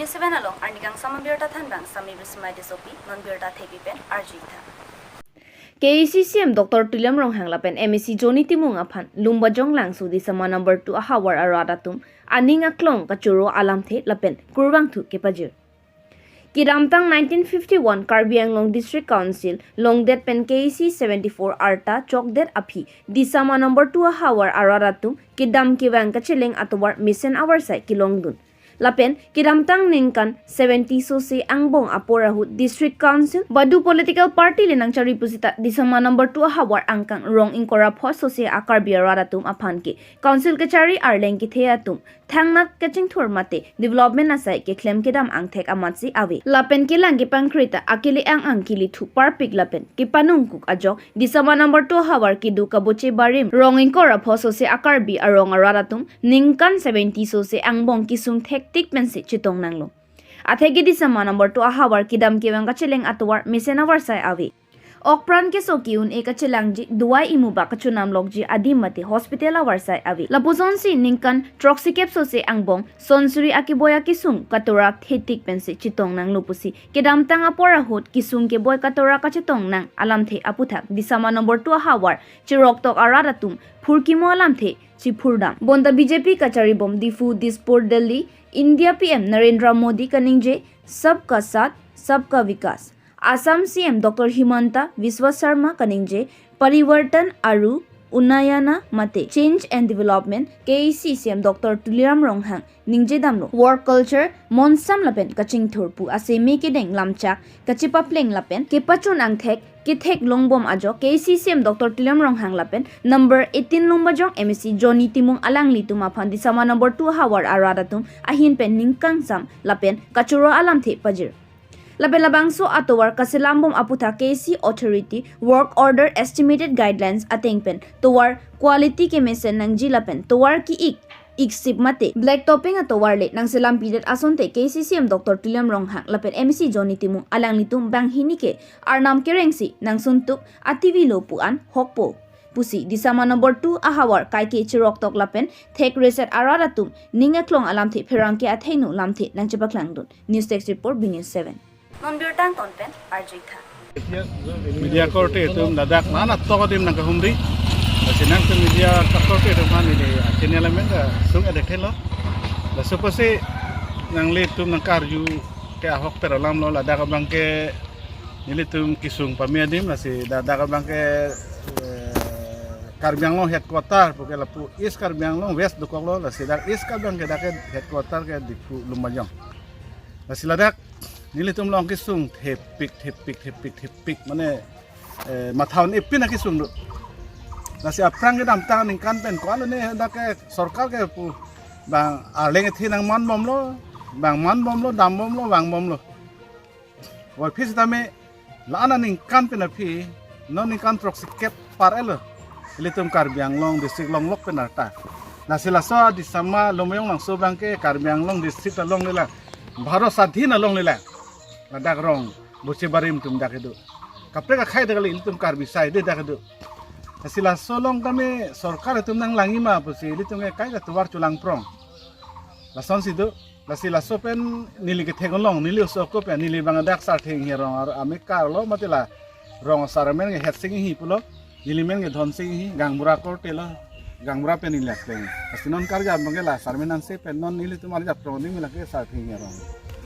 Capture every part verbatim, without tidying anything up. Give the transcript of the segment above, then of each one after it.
Seven along arni kangsam abirta thanbang Sami Bismai Tissopi, non birta thepi pen arjuitha. K A A C C M Doctor Tuliram Ronghang lapen M A C Johnny Timung aphan Lumbajong Langso Disama number two ahavar arat atum aning aklong kachoro alamthe lapen kurvangthu kepajir. Kedamtang nineteen fifty-one Karbi Anglong District Council longdet pen K A A C seventy-four arta chokdet aphi Disama number two ahavar arat atum kedam kevang kacheleng atovar mesen avarsai kelongdun. Lapen kedamtang ningkan seventy sose angbong apor ahut District Council badu political party le nangchari pusita Disama number two ahavar angkang rong ingkoi ra pho sose a Karbi arat atum aphan ke Council kachari arleng kethe atum thangnak kachingthur mate development asai keklem kedam angthek amatsi ave. Lapen kelang kepangkreta akele ang ang kelithu parpik lapen kepanungkuk ajok Disama number two ahavar kedo kaboche barim rong ingkoi ra pho sose a Karbi arong arat atum ningkan seventy sose angbong kesung thektik pensi chetong nanglo. Atheke Disama number two ahavar kedam kevang kacheleng atovar mesen avarsai ave. Okpran keso ke-un-e kachelangji, duai imu ba kachonam lokji adim mate hospital avarsai ave. Lapusonsi ningkan throksikep sose angbong sonsuri akeboi akesung katora thetik pensi chetong nanglo pusi kedamtang apor ahut kesung keboi katora kachetong nang alamthe aputhak Disama number two ahavar cheroktok arat atum phurkimo alamthe chiphurdam. Bonta B J P kacharibom Diphu, Dispur, Delhi, India P M Narendra Modi kaningje Sabka Saath, Sabka Vikas. Assam C M Doctor Himanta Biswa Sarma kaningje Parivartan aru Unnayana mate Change and Development. K A A C C M Doctor Tuliram Ronghang ningje damlo work culture monsam lapen kachingthur pu aseme kedeng lamchak kachepapleng lapen kepachun angthek kethek longbom ajok K A A C C M Doctor Tuliram Ronghang lapen number eighteen Lumbajong M A C Johnny Timung alanglitum aphan Disama number two ahavar arat atum ahin pen ning kangsam lapen kachoro alamthe pajir. Lapen labangso atovar kaselambom aputhak K A A C authority work order estimated guidelines ateng pen tovar quality kemesen nangji lapen tovar ki-ik iksip mate black topping atovar le nangselampidet asonte K A A C C M Doctor Tuliram Ronghang lapen M A C Johnny Timung alanglitum banghini ke arnam kerengsi nangsuntuk ativilo pu-an hokpo pusi Disama number two ahavar kaike cheroktok lapen thek reset arat atum ning aklong alamthe pherangke athengno lamthe nangchepaklangdun. News Desk Report, B News seven. Non birta angton pen arjuitha. Media korte atum ladak nana toko dim nangkahumri. Lasi nangtum media korte atum aphan neli channel amen ta sung-edet henlo. Laso apotsi nanglitum nangkarju ke ahok per alamlo, ladak abang ke nelitum kesung pame adim, lasi ladak abang ke, eh, Karbi Anglong headquarter puke lapu East Karbi Anglong West dokoklo, lasi dak East Karbi Anglong ke dak ke headquarter ke Diphu Lumbajong. Lasi ladak nelitum along kesung thepik thepik thepik thepik mane, eh, matha un-epin akesung do. Lasi aphrang kedamtang ningkan pen ko-an lo ne dak ke sorkar ke pu bang arleng ethi nangmanbomlo, bang manbomlo, dambomlo, vangbomlo. Wai phis tame la-an aningkan pen aphi non ningkan throksikep par-etlo ilitum Karbi Anglong district longlok pen arta. Lasi laso Disama Lumbajong Langso abang ke Karbi Anglong district alongle lang, Bharat Sadhin alongle lang. Ladak rong boche barim atum dak kedo. Kaprek akhei dak kali, ilitum Karbi asai de dak kedo. Lasi laso along tame sorkar atum nanglangji ma pusi ilitum ke kaike tovar chelangprong. Lasonsi do. Lasi laso pen neli kethek along, neli oso ako pen, neli bang dak Sarthe Inghi arong ar-, amekar lo mate la rong asar amen ke Hetsing Inghi pulo, neli men ke Dhonsing Inghi, gaonbura korte lo, gaonbura pen neli akleng. Lasi non karja abang ke la asar amen anse pen non nelitum arjap rong ding la ke Sarthe Inghi arong.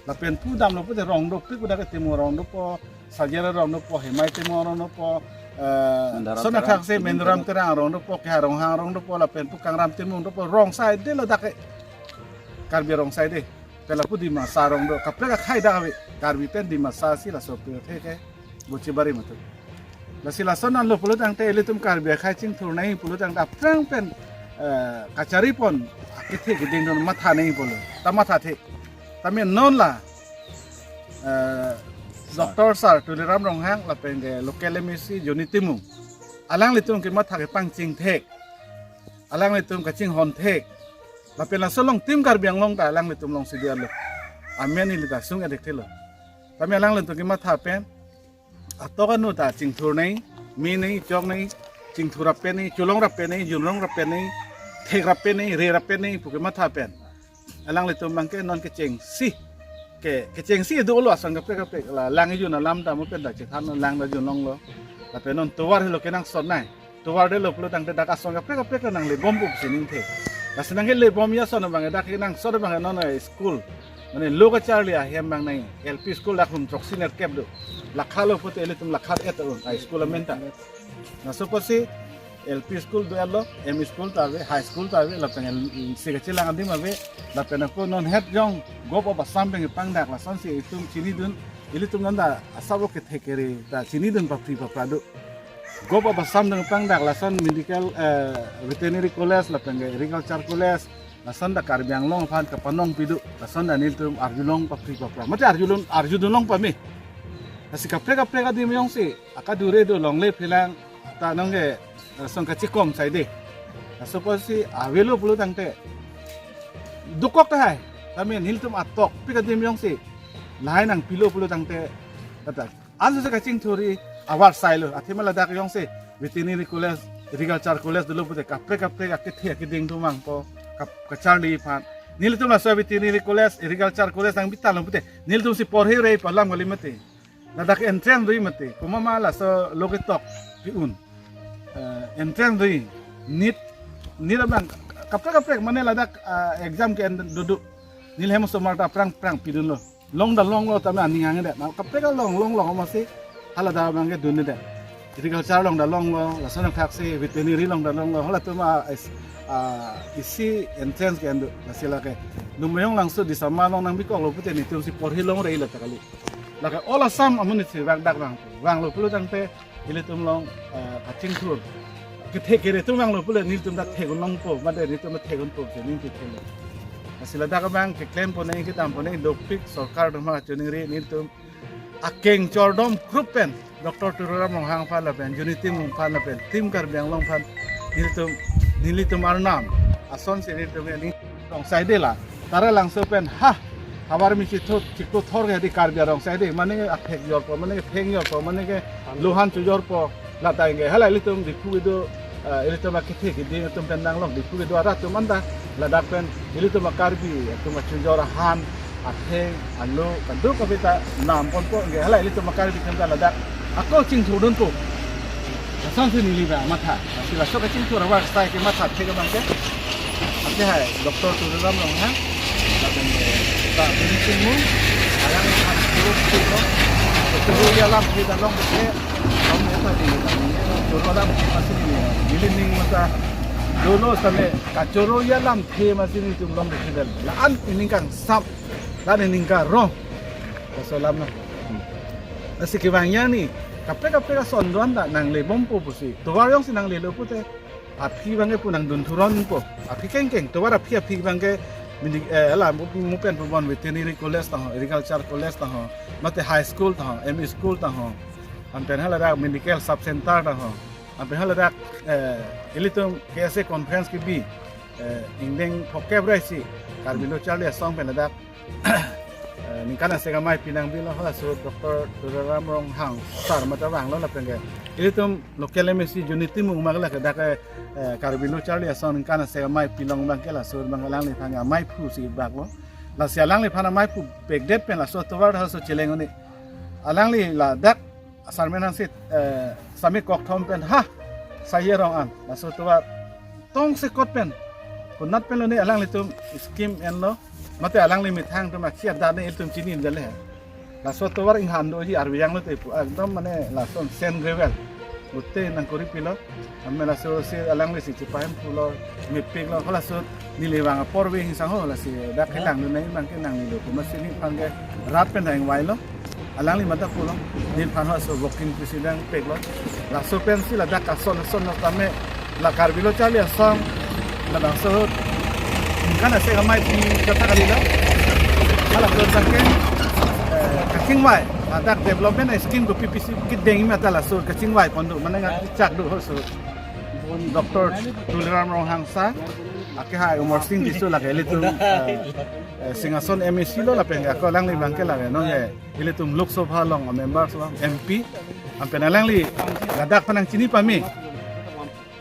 Lapen pu damlo pute rong dopik, udah ketemu rong dopo, Sajera rong dopo, Hemai Timung rong dopo, eh, Mendaram Sona Terang, Thakse, Bidin Mendaram Terang. Terang rong dopo, Keha Ronghang rong dopo, lapen pu Kangram Timung dopo, rong asai de lo dak ke. Karbi rong asai de. Pela pu Dimasa rong do, kaprek akhei dak ave. Karbi pen Dimasa si laso pirthe ke boche barim atum. Lasi lason anlo pulo tangte ilitum Karbi akhei chingthur nai pulo tangte aphrang pen, eh, kacharipon akethe keding dun matha nai pulo. Ta mathathe. Tame non la, eh, Sir. Doctor Sir Tuliram Ronghang lapen ke local M A C Johnny Timung, alanglitum kematha kepangching thek, alanglitum kachinghon thek, lapen laso along tim Karbi Anglong ta alanglitum alongsi diya lo. Amen ili ta sung-edet thelo. Tame alanglitum kematha pen atok anu ta chingthur nai, me nai, chok nai, chingthur rap pen nai, cholong rap pen nai, junrong rap pen nai, thek rap pen nai, re rap pen nai pu kematha pen alanglitum abang ke non kechengsi Ke, kechengsi dolo ason kaprek kaprek, la lang ejun alam ta mo pen ta chethan lang ta junlonglo. Lapen non tovar helo kenangsot nai. Tovar detlo pulo tangte dak ason kaprek kaprek nangle bompo pusi ningthe. Lasi nangle bomji ason abang dak kenangsot abang non a school. Mane lo kacharli ahem abang nai L P school dak hum throksi nerkep do. Lakha lo pute ilitum lakha et un a school amen ta. Laso apotsi L P school do-etlo, M E school ta ave, high school ta ave, lapen si kachelang adim ave, lapen ako non het jong Govt of Assam pen pangdak lasonsi itum chinidun, ilitum nonta asap kethe kere ta chinidun papri papra do. Govt of Assam pen pangdak lason medical, eh, veterinary college, lapen ke agriculture college, lason ta Karbi Anglong aphan kapanong pido, lason ta nelitum arjulong papri papra. Mate arjulong, arjudunlong pame. Lasi kaprek kaprek adim jongsi akadure do longle phelang ta nonke, eh, song kachikom saide. Laso apotsi avelo pulo tangte dokok tahai. Tame nelitum atokpik adim jongsi lahai nangpilo pulo tangte kata ansu se kachingthurji avar sailo. Athema ladak jongsi veterinary college, agriculture college dolo pute kaprek kaprek akethe akeding tumang po kap-, kacharli aphan. Nelitum laso veterinary college, agriculture college nang bital pute nelitum si porhi rei palam kali mate. Ladak entrance do mate. Komat ma laso lo ketok pi un. Eh, entrance do. NEET, NEET abang kaprek kaprek mane ladak, ah, exam ke-en dodok. Neli hem osomar ta prang prang pidunlo. Long ta longlo tame aning angdet. Na kaprek along long long masi hala ta abang kedunde. Agriculture long ta longlo, lason thaksi veterinary long ta longlo. Halatum a, is, a, isi entrance ke-en do. Lasi lake Lumbajong Langso Disama along nangbikoklo pute nelitum si porhi long rei lo ta kali. Lake all Assam amonit si vang dak vang. Vanglo pulo tangte ilitum along, eh, kachingthur. Kethe kere atum vanglo pule nelitum ta thek-un longpo, mate nelitum ta thek-unpo, se ningthe thelo. Lasi ladak abang keklem pone, kedam pone, dopik sorkar atum aphan kachiningri, nelitum akeng chordom group pen, Doctor Tuliram Ronghang aphan lapen, Unity Mung aphan lapen, Team Karbi Anglong aphan, nelitum, nelitum arnam, asonsi nelitum ya ning rong saide la. Taralangso pen ha, havar misi thot chiklo thor ke di Karbi arong saide, mane ke athek jorpo, mane ke theng jorpo, mane ke lohan chojorpo, lata ingke hala ilitum Diphu kedo, eh, ilitum akethe kiding atum pen nanglong Diphu kedo arat atum anta ladak pen ilitum a-Karbi atum achojor ahan, atheng, alo, kadokave ta nam ponpo ingke hala ilitum a-Karbi atum ta ladak ako chingthurdunpo. Lasonsi neli abang matha. Lasi laso kachingthur avar sai kematha thek abang ke. Ake hai Doctor Tuliram Ronghang. Lapen ta Unity Mung. Alang han kuruk kuruk. Choro alam kita long ke. Long neta di. Choro alam masi ni. Neli ning mata dolo same kachoro alamthe masi nelitum long ke. La-an ining kangsam. La-an ining karong. Laso alam na. Lasi kevang ya ni, kaprek kaprek ason do-an ta nangle bompo pusi. Tovar jongsi nanglelo pute aphi abang ke pu nangdunthuronpo. Aphi kengkeng, tovar aphi aphi abang ke mini, eh, hala mu, mu pen pubon veterinary college ta ho, agriculture college ta ho, mate high school ta ho, M E school ta ho. Anpen hala dak medical sub center ta ho. Anpen hala dak, eh, ilitum K S A conference kebi, eh, ingdeng phokep ra isi Karbi Lo Charli Asong pen ladak eh, ningkan asek amei pinang bilo, halaso Doctor Tuliram Ronghang sar mata vanglo lapen ke. Ilitum local M A C Unity Mung ma ke lake dak, eh, Karbi Lo Charli Asong ningkan asek amei pilong abang ke laso abang alangliphan ameiphu si baklo. Lasi alangliphan ameiphu pekdet pen laso tovar halaso cheleng un-e. Alangli ladak Sarmen Hansit, eh, sami kokthom pen ha, saye rong an, laso tovar tongsekot pen, konat pen lo ne alanglitum scheme enlo, mate alangli methang atum akhia dane ilitum chini dale. Laso tovar inghan doji arvi janglo te pu, ekdom mane lason sen gravel. Gute nangkuri pilo, ame laso si alangli si chipahemphulo, mepiklo, halaso neli vang apor ve hingsang ho, lasi dak kelang dun nai abang ke nanglelo, komatsi neliphan ke rat pen ta ingvailo. Alangli mata pulo, neliphan ho so working president peklo. Laso pensi ladak kason son tame la Karbi Lo Charli Asong, labangso ningkan asek amei pi kata kalilo. Hala kon sangke, eh, kachingvai, ladak development scheme kopi pisi kedeng mata laso kachingvai pon do, mane nangchak do ho so. Doctor Tuliram Ronghang sar, ake hai Amarsing Tisso lake ilitum, eh, eh, Singhason M A C lo lapen ako alangli abang ke lake non he ilitum Lok Sabha along member so M P, anpen alangli ladak aphan nangchini pame.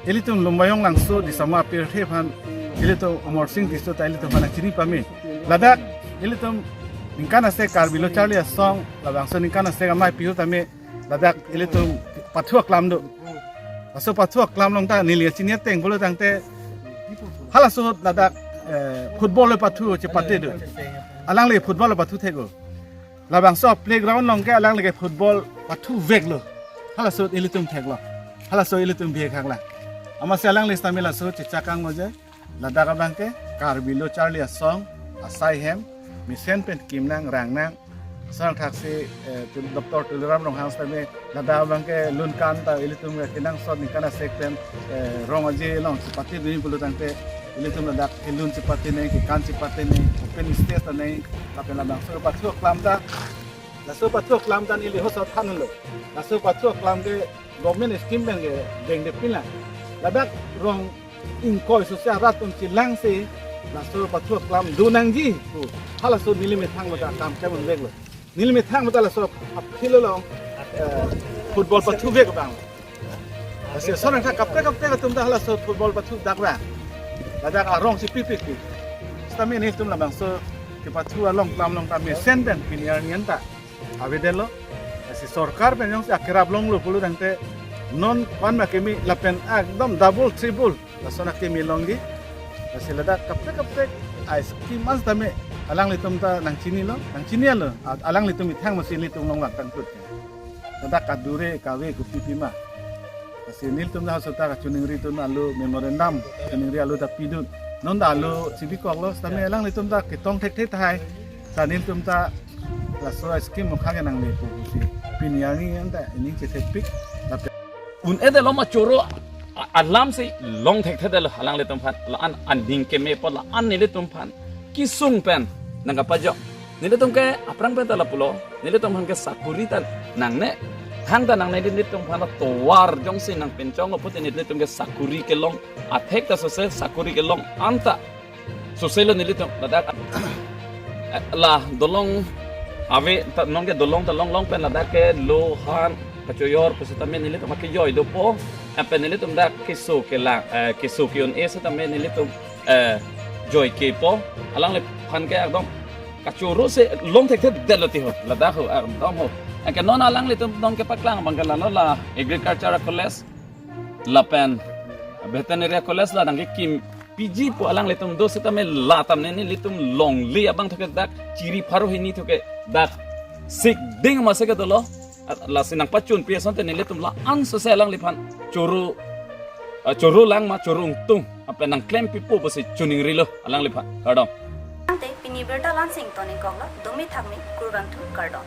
Ilitum Lumbajong Langso Disama apirthe aphan ilitum Amarsing Tisso ta ilitum aphan nangchini pame. Ladak ilitum Ningkan asek Karbi Lo Charli Asong, labangso ningkan asek amei pi ahut tame ladak ilitum pathu aklam do. Laso pathu aklam along ta neli chini ateng pulo tangte halaso ahut ladak, eh, football lo pathu chepate do. Alangli football lo pathu thek-o. Labangso playground along ke alangli ke football pathu veklo. Halaso ahut ilitum theklo. Halaso ahut ilitum bihek haklo. Amatsi alangli sitame laso chechak kangmo je. Ladak abang ke Karbi Lo Charli Asong asai hem mesen pen kimnang rangnang. Asonthotsi, eh, Tul-, Doctor Tuliram Ronghang sitame ladak abang ke lun kan ta ilitum ke kenangsot ningkan asek pen, eh, rong aje along chepate dun pulo tangte ilitum ladak kelun chepate nang, kekan chepate nang, open stage ta nang, lapen labangso pathu aklam ta, laso pathu aklam ta neli hoso thanlo. Laso pathu aklam ke government scheme pen ke dengde pinlang. Ladak rong ingkoi sose arat atum chelangsi laso pathu aklam do nangji pu halaso neli methang mata kam kemon veklo. Neli methang mata laso a-field along, eh, football pathu vek abang. Lasi asonthot kaprek kaprek atum ta halaso football pathu dak abang. Ladak arong si pipik pi. Sitame nelitum labangso kepathu along aklam along ta mesen pen pini arni anta avedetlo. Lasi sorkar pen jongsi akerap longlo pulo tangte non pan ma kemi lapen ekdom double triple lason akemi longji. Lasi ladak kaprek kaprek a-scheme mas tame alanglitum ta nangchinilo, nangchinilo. A-, alanglitum methang masi nelitum longvang tangtut. Ladak kadure kave kopi pima. Lasi nelitum ta halaso ta kachiningri atum alo memorandum, chiningri alo ta pidun. Non ta alo chibikoklo, sitame alanglitum ta ketong thekthe tahai. Ta nelitum ta laso scheme mokha ke nangle pu pusi pini arni anta ining chethekpik. Lapen un-edetlo ma choro a-, alam si long thekthedetlo alanglitum aphan, la-an aning keme apot la-an nelitum aphan kesung pen nangkapajok. Nelitum ke aphrang pen ta lapulo, nelitum aphan ke sakuri ta nangne, thang ta nangne, nelitum aphan tovar jongsi nangpinchong apot nelitum ke sakuri kelong athek ta sose sakuri kelong anta soselo nelitum ladak. La dolong ave ta, non ke dolong ta longlong pen ladak ke lo han kachoyor pusitame nelitum akejoi dopo. Lapen nelitum dak keso kelang, eh, keso ke-un-e sitame nelitum, eh, joi kepo. Alangliphan ke ekdom kachoro si long thekthedetlo ti ho, ladak ho, ekdom ho. Anke non alanglitum non kepaklang abang ke lalo la agriculture college lapen veterinary college la nangkekim piji pu alanglitum do sitame la tame nelitum longle abang thok ke dak chiri pharo hini thok ke dak sikding masi ke dolo. Lasi nangpachunpi asonte nelitum la-an sose alangliphan choro, eh, choro lang ma choro ingtung lapen nangklempipo pusi chiningrilo alangliphan. Kardom. Ante pini birta la-an si ingtonikoklo, dome thakme, kurvangthu, kardom.